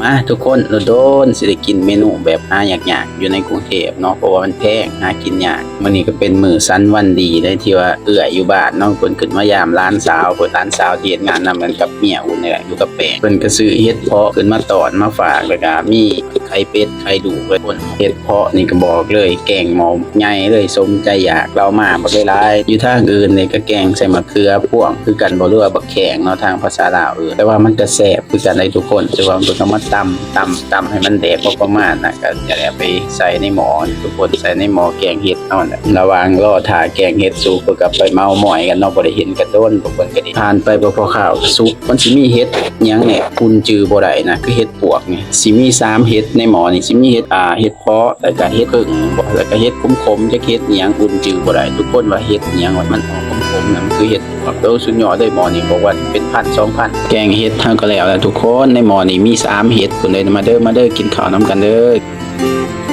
ມາທຸກຄົນ ດົນໆຊິໄດ້ກິນເມນູແບບຫາຍາກໆ ຢູ່ໃນກຸງເທບເນາະ ເພາະວ່າມັນແພງ ຫາກິນຍາກ. ມື້ນີ້ກໍເປັນມື້ສັນວັນດີເລີຍ ທີ່ວ່າເອື້ອຍຢູ່ບ້ານເນາະ ເພິ່ນຂຶ້ນມາຢາມຫຼານສາວເພິ່ນ ຫຼານສາວທີ່ເຮັດງານນຳກັນກັບເມຍອຸ່ນນີ້ແຫຼະ ຢູ່ກັບແປງ. ເພິ່ນກໍຊື້ເຫັດເຜາະຂຶ້ນມາຕ້ອນມາຝາກ ແລ້ວກໍມີໄຂ່ເປັດ ໄຂ່ດູກເລີຍທຸກຄົນ. ເຫັດເຜາະນີ້ກໍບອກເລີຍ ແກງໝໍ້ໃຫຍ່ເລີຍ ສົມໃຈຢາກ. ລາວມາບັກຫຼາຍໆ ຢູ່ທາງອື່ນນີ້ກໍແກງໃສ່ໝາກເຂືອພວງຄືກັນບໍ ຫຼືວ່າບັກແຂ້ງເນາະ ທາງພາສາລາວເອີ້ນ ແຕ່ວ່າມັນກໍແຊບ ຄືກັນໄດ໋ທຸກຄົນ. ແຕ່ວ່າເພິ່ນກໍມາຕຳ ຕຳ ຕຳໃຫ້ມັນແດກພໍປະມານນະ ກໍຈະໄດ້ເອົາໄປໃສ່ໃນໝໍ້ທຸກຄົນ ໃສ່ໃນໝໍ້ແກງເຫັດເຮົານັ້ນແຫຼະ. ລະຫວ່າງລໍຖ້າແກງເຫັດສຸກ ເພິ່ນກໍໄປເມົາມອຍກັນເນາະ ບໍ່ໄດ້ເຫັນກັນດົນ ພວກເພິ່ນກໍໄດ້. ຜ່ານໄປບໍ່ພໍຄາວ ສຸກ ມັນຊິມີເຫັດຫຍັງແດ່ ອຸ່ນຈື່ບໍ່ໄດ້ນະ ຄືເຫັດປວກນີ້ ຊິມີສາມເຫັດໃນໝໍ້ນີ້ ຊິມີເຫັດ ອ່າ ເຫັດເຜາະ ແລ້ວກໍເຫັດເຜິ້ງ ແລ້ວກໍເຫັດຂົມໆ ຈັກເຫັດອີ່ຫຍັງ ອຸ່ນຈື່ບໍ່ໄດ້ທຸກຄົນ ວ່າເຫັດອີ່ຫຍັງ ມັນອອກຂົມໆນະ ມັນຄືເຫັດ ໂອ້ ສຸດຍອດເລີຍ ໝໍ້ນີ້ບອກວ່າເປັນພັນສອງພັນ. ແກງເຫັດເຮົາກໍແລ້ວແຫຼະທຸກຄົນ ໃນໝໍ້ນີ້ມີສາມເຫັດພຸ້ນເດ້. ມາເດີ ມາເດີ ກິນເຂົ້ານຳກັນເດີ.